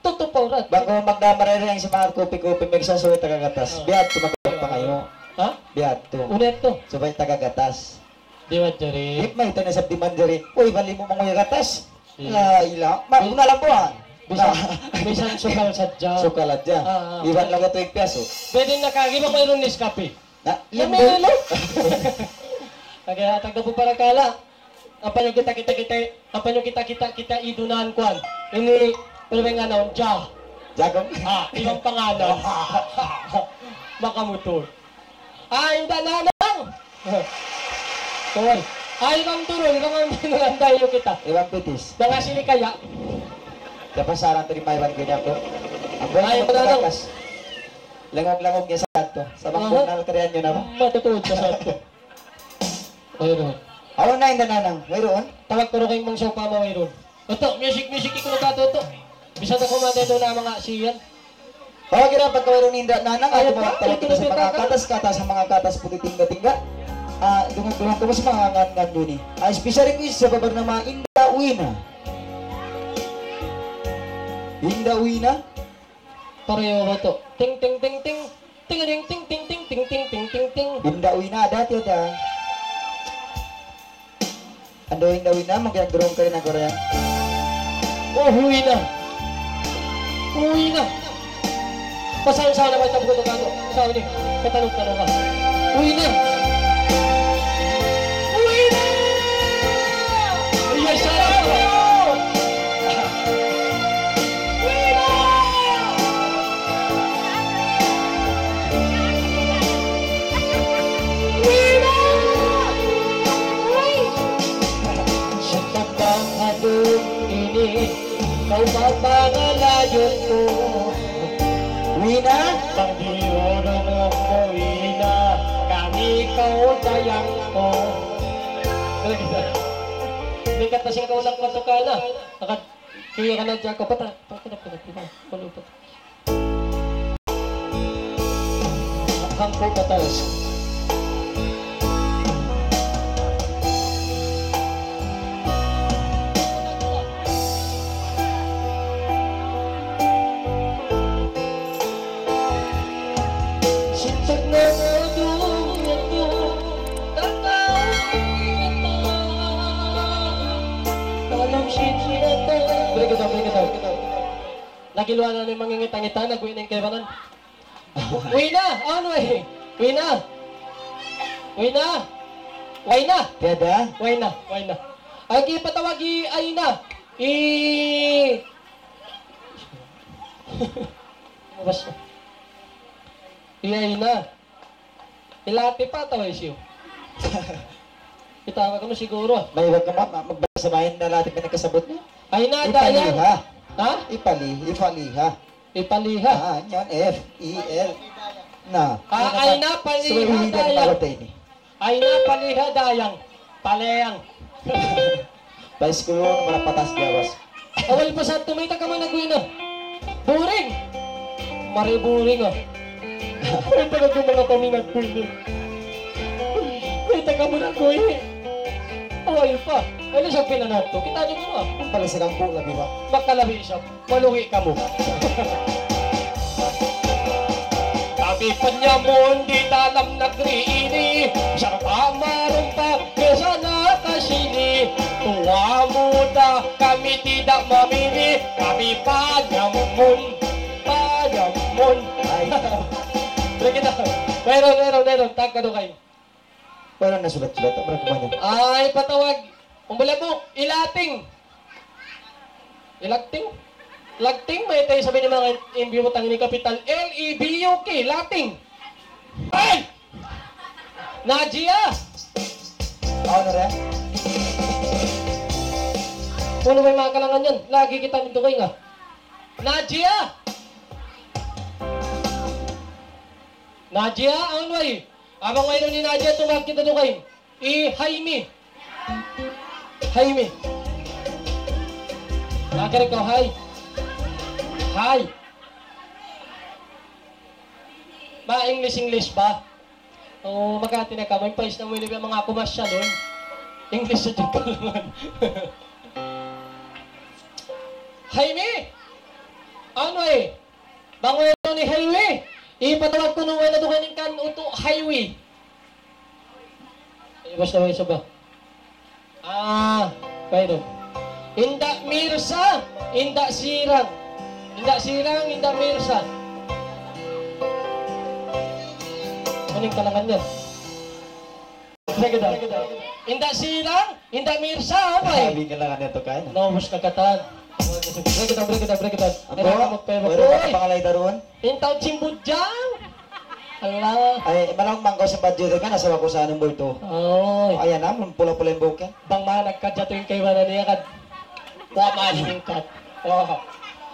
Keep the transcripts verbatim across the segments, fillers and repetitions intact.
Tutup pa urat. Bang kaw magdamar rin sin manga kupi-kupi, magsasuway taga gatas. Ah. Biya' tu magpangayu'. Ha? Biya' tu. Ulit tu. Subay taga gatas. Di' manjari. Di' mayta' na isab di' manjari. Uy, bali mu manguya gatas. Iya. La ila. Ma-, Bi-, una lang buwan. Bisan, Na. bisan sukal sadja. Sukal sadja. Ah, ah. Iban lang ito yung piyaso. Pwede na kagi ba mayroon Nescafe? Na, Kami limbo. Lagi, ah, tagda po para kala. Apa nyo kita, kita, kita, apa nyo kita, kita, kita idunan kuan? Ini, pero may nga naon, ja. Jagong? Ah, ibang pangalan. Makamutor. Ay, inda nanang! Hoy, ay, bang turun, bang ang binulanday nyo kita. Ibang pitis. Bang asili kaya? Dapat sarang tadi may iban ganyan ko. Ang buhay Ay, ko wala lang. Takas. Langog-langog niya sa ato. Sa mga Aha. Bunal, karihan nyo na ba? Matutuod ka sa ato. Mayroon. Awan na, inda nanang. Mayroon? Tawag ko rin kayong mangsa pa, mayroon. Oto, music, music, ikaw na ka, Toto. Bisa na kumanda ito na mga siyan. Okay na, pagkawaro ni Inda Nanang, Ayaw ato pa, mga tawag ito kita sa na mga pinaka- katas-katas, sa mga katas puti tingga-tingga. Ah, dungan-dungan ko sa mga ngan-ngan yun eh. Ah, special request sa babar na mga Inda Wina. Inda Wina? Pareho ba to? Ting, ting, ting, ting. Ting, ting, ting, ting, ting, ting, ting, ting, ting. Inda Wina, dati ada. Ando Inda Wina, magyagdurong ka rin ako rin. Oh, Wina. Wina. Pasal sa naman sa buko to kato. Sa uli, katanong-tanong ka. Wina. Wina. Iya, sarap. Wina. Wina. Uy. Sa pagkakadong ini, kaw mapangalayot ko. Wina? Pagdiyoran ako, Wina, kami kaw dayang ko. Talaga sa. Hindi ka tasing kaulak matukala. Akad, kaya ka na dyan ko, pata, pata, pata, pata, pata, pata. Hangpu' pataas. Sintag na nga dunya to, tataw kita. Dalam sitwasyon. Break it up, break it up. Nagiluan na ni mangingita-ngita, nagwi na yung kaibanan. Wina! Awn way! Wina! Wina! Wayna! Tiada? Wayna, wayna. Agi patawag hi Ayna. I-, Basta. Hi Ayna. Ilati pa atawa hisiyu? Kita' ka kunu' siguro. May iba ka ma-, ma-, magbasa mayan na lati pinagkasabot niya. Ayna, Dayang. Ipaliha. Ha? Ipali-, ipaliha. Ipaliha. Ah, yan, F E L. Na. Ah, Ayna, Paliha, Dayang. Ayna, Paliha, Dayang. Paleyang. Pais ku yun, marapatas gawas. Awal pa sa tumita ka man nagwina. Boring! Mari boring, ah. Ay, talaga mga paminag ko ini. Ay, taga mo na ko, eh. Awal pa. Ano siya pinanat to? Kita niyo ko, ah. Ang pala sa kampo, labi ba? Makalabi siya. Malugi kamu. Kami panyamun di dalam negeri ini, serta merompak ke sana ke sini. Tua muda kami tidak memilih, kami panyamun, panyamun. Ay. Lagi na. Meron, meron, meron. Tagka doon kayo. Wala' na sulat-sulat, wala' kumanya. Ay, patawag. Umbulabuk, Ilating. Ilagting? Lagting, mayta' isab ini manga in-, in biyutang ini kapital. L E B U K, Lating. Ay! Najia! Ano na rin? Ano ba yung mga kalangan yan? Lagi kita nito kayo nga. Najia! Najia, ano ba eh? Abang wayruun hi Nadia, tumawag kita dugaing. Hi Jaime. Jaime. Nakari kaw, hi. Hi. Pa English, English ba? O, magkati na kamu, in pais na mu ini biya' manga kumasyal, oy. English sadja kalangan. Jaime! Unu, eh? Bang wayruun ni Jaime, ipatawag kunu' way na dugaing kan Utu' Jaime. Ay, basta way isa ba? Ah, pwede. Inda' Mirsa, Inda' Sirang. Inda' Sirang, Inda' Mirsa. Unu in kalangan niya? Break it down. Inda' Sirang, Inda' Mirsa, apa eh? Sabi ka lang kanito kayo. Naubos na katan. Break it down, break it down, break it down. Apo? Ay, baka magpayabak. Wala ba ka pangalay daruan? In taud sin Budjang. Ala. Ay, malaung man kaw sin Budjang ka, nasa ako sa anong bulto. Oy. Ayan na, pula-pula in buhuk yan. Bang man nagkadjatu in kaibanan niya kad. Wa man in kad. Oh.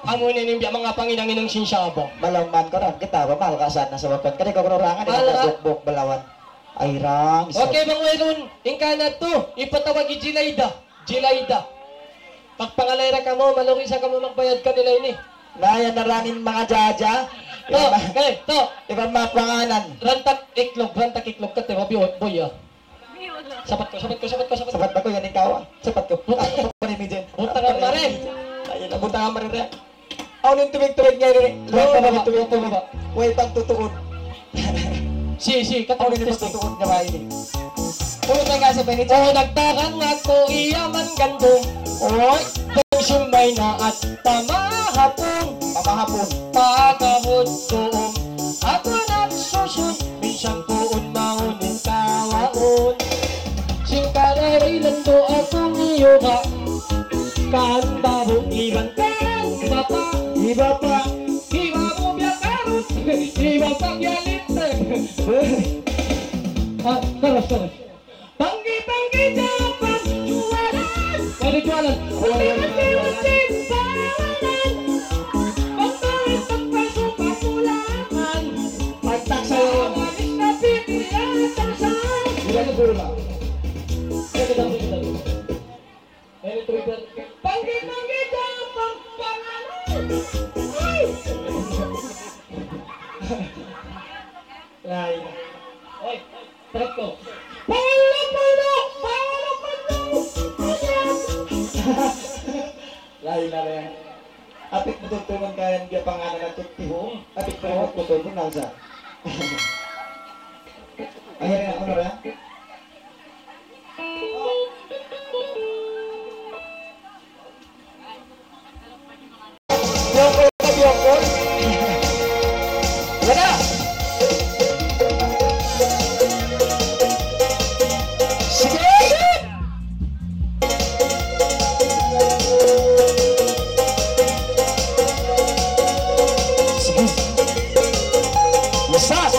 Amu ini in biya' manga panginang-inang sin Sabah. Malaung man kaw ran, kita ba, mahal ka saan na sa wakon. Kadi ka kunurangan, di ka buk-buk balawan. Ay, rang, isa. Okay, bang wayruun, in kanatu, ipatawag hi Jilaida. Jilaida. Pagpangalay ra kamu, malugi sa kamu magbayad kanila ini. Na, yan na ra in manga jaja. To, kay, to. Iban manga panganan. Rantak iklog, rantak iklog, kate, mabiyo, boy, ah. Sapat ku, sapat ku, sapat ku, sapat ku. Sapat ba ku, yan ikaw, ah. Sapat ku. Buta. Sapat ku ni Mijen. Buta ka, mare. Ayun, buta ka, mare, re. Awn in tubig-tubig niya ini. Luwag pa baba, tubig-tubig. Luwag pa baba. Way pagtutuod. Si, si, awn in pagtutuod niya ba ini? Uy, may kasi pa ini. O, nagtagan aku iya man gandum. Oy. Bang siyumbay na at pamahapun. Pamahapun. Pagkahudtuun. Aku nagsusun. Minsan puun maun in kawaun. Singkadari nando aku ngiyuga. Kan babu iban kan bapa. Iba pa. Iba mu biya' karut. Iba pa biya' linte. Ah, terus, terus. Panggi-panggi Japang jualan. Pwede jualan. Pwede jualan. Pagtawid pagpaso papulangan. Pagtaksa yun. Awalis na pipilihan taksa. Ilan na puro ba? Pwede daw, pwede daw. Panggi-panggi Japang pangalan. Ay! Lain. Oy, trip ko. Polo, polo, polo, polo. Lain na rin. Apit mu tutungan kaya niya pangalan na tutihong. Apit mu tutungan na sa. Ayan na, ano na? Biyangkol ka, biyangkol. Wala. Sige. Sige. Masas.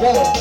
Yo,